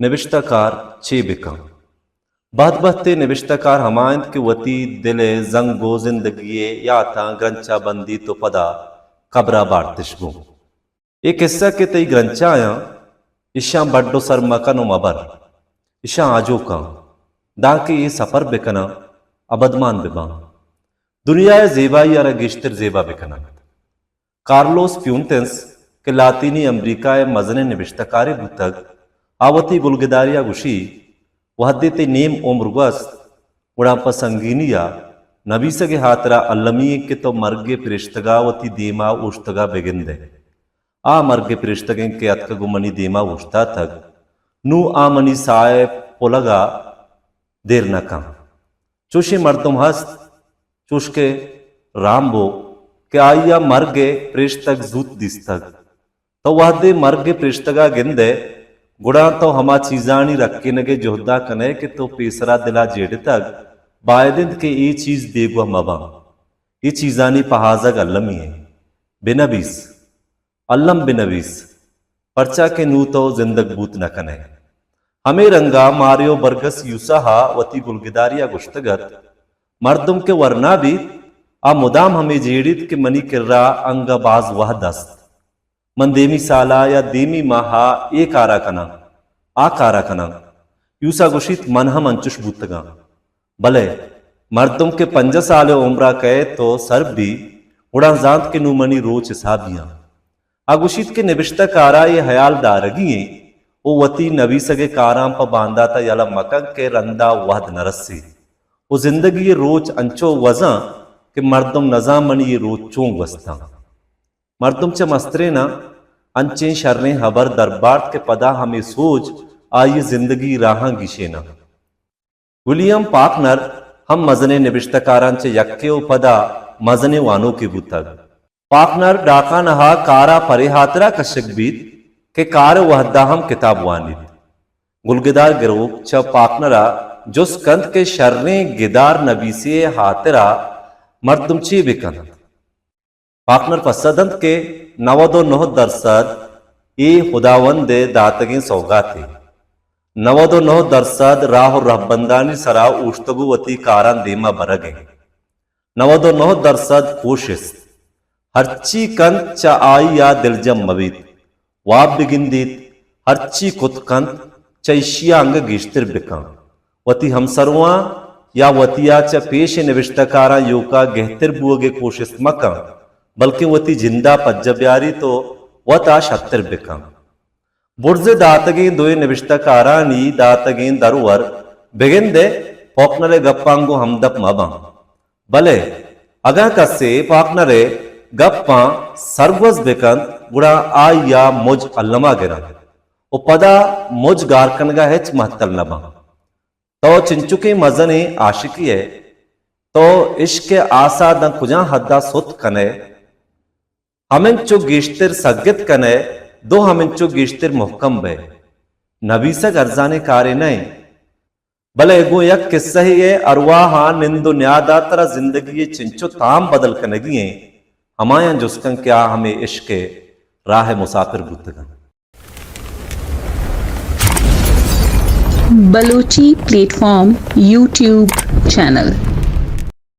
نبشتہ کار چے بکن؟ بہت بہتے نبشتہ کار ہما انت کہ وتی دل ءِ زنگ ءُ زندگی ءِ یاتاں گرنچا بندیت ءُ پدا قبرا بارتش گوں۔ اے قصہ کہ تئی گرنچایاں، اشاں بڈ ءُ سر مکن ءُ مبر۔ اشاں آجو کن، دانکہ اے سفر بکناں، ابدمان بباں۔ دنیا ءِ زیبائی ءَ را گیشتر زیبا بکننت۔ کارلوس فیونتنس کہ لاطینی امریکہ ءِ مزنیں نبشتہ کارے بوتگ، آ وتی گلگداریا گوشی، وہدے تئی نیم عمر گوست، گڑا پہ سنگینیا نبیسگ ءِ ہاترا المی انت کہ تو مرگ ءِ پرشتگا وتی دیما اوشتگا بگندئے۔ آ مرگ ءِ پرشتگ انت کہ اتکگ ءُ منی دیما اوشتاتگ۔ نوں آ منی ساہ ءِ پلگا دیر نہ کن۔ چوشیں مردم ہست، چوش کہ رامبو کہ آئیا مرگ ءِ پرشتگ زوت دیستگ۔ تو وہدے مرگ ءِ پرشتگا گندئے، گڑا تو ہما چیزانی رکینگ ءِ جہدا کنئے کہ تو پیسرا دلا جیڑتگ، باید انت کہ اے چیز بیگواہ مباں۔ اے چیزانی پہازگ المی انت۔ بنبیس۔ الم بنویس، پرچا کہ نوں تو زندگ بوت نہ کنئے۔ ہمے رنگا ماریو برگس یوسا ءَ وتی گلگداریا گوشتگ ات، مردم کہ ورنا بیت، آ مدام ہمے جیڑیت کہ منی کرا انگہ باز وہد است۔ من دیمی سالا یا دیمی ماہا اے کارا کناں، آ کارا کناں۔ یوسا گوشیت، من ہم انچش بوتگاں۔ بلے مردم کہ پنجاہ سال ءِ عمرا کئیت ءُ سر بی، گڑا زانت کہ نوں منی روچ حسابی آں۔ آ گوشیت کہ نبشتہ کارا اے ہیال دارگی انت ءُ وتی نبیسگ ءِ کاراں پہ بانداتا یلہ مکن کہ رندا وہد نہ رسیت ءُ زندگی ءِ روچ انچو گوزاں کہ مردم نزان منی اے روچ چون گوستاں۔ مردم چہ مستریناں انچیں شریں ہبر دربارت کہ پدا ہمے سوج آئی ءِ زندگی راہاں گیشیناں۔ ولیم پاکنر ہم مزنیں نبشتہ کاراں چہ یکے ءُ پدا مزنیں وانوکے بوتگ۔ پاکنر ڈاکانہا کارا پرے ہاترا کشگ بیت کہ کار ءِ وہدا ہم کتاب وانیت۔ گلگدار گروک چہ پاکنرا جست کنت کہ شریں گدار نبیسے ءِ ہاترا مردم چے بکنت؟ پاکنر پسہ دنت کہ نود ءُ نہ درسد اے ہداوند ءِ داتگیں سوگاتے۔ نود ءُ نہ درسد راہ ءُ رہبندانی سرا اوشتگ ءُ وتی کاراں دیما برگ انت۔ نود ءُ نہ درسد کوشست۔ ہرچی کنت چہ آئیا دلجم مبیت۔ واب بگندیت، ہرچی کت کنت، چہ ایشیا انگہ گیشتر بکن۔ وتی ہمسرواں یا وتیا چہ پیشیں نبشتہ کاراں ایوکا گہتر بوگ ءِ کوشست مکن، بلکیں وتی جندا پجہ بیاریت ءُ وتا شتر بکن۔ برز ءِ داتگیں دوئیں نبشتہ کارانی داتگیں درور بگندئے، پاکنر ءِ گپاں گوں ہمدپ مباں۔ بلے اگاں کسے پاکنر ءِ گپاں سرگوز بکنت، گڑا آئیا مج الما گرنت ءُ پدا مج گار کنگا ہچ مہتل نہ بنت۔ تو چنچکیں مزنیں عاشقے ئے، تو عشق ءِ آسا داں کجام حدا ست کنئے، ہمنچو گیشتر سگت کنئے، دو ہمنچو گیشتر مہکم بئے۔ نبیسگ ارزانیں کارے نہ انت۔ بلے گوں یک کسہے ءِ ارواہ ءَ نند ءُ نیاد ءَ ترا زندگی ءِ چنچو تام بدل کنگی ایں، ہمایاں جست کن کہ آ ہمے عشق ءِ راہ ءِ مساپر بوتگ انت۔ Balochi plate form YouTube channel.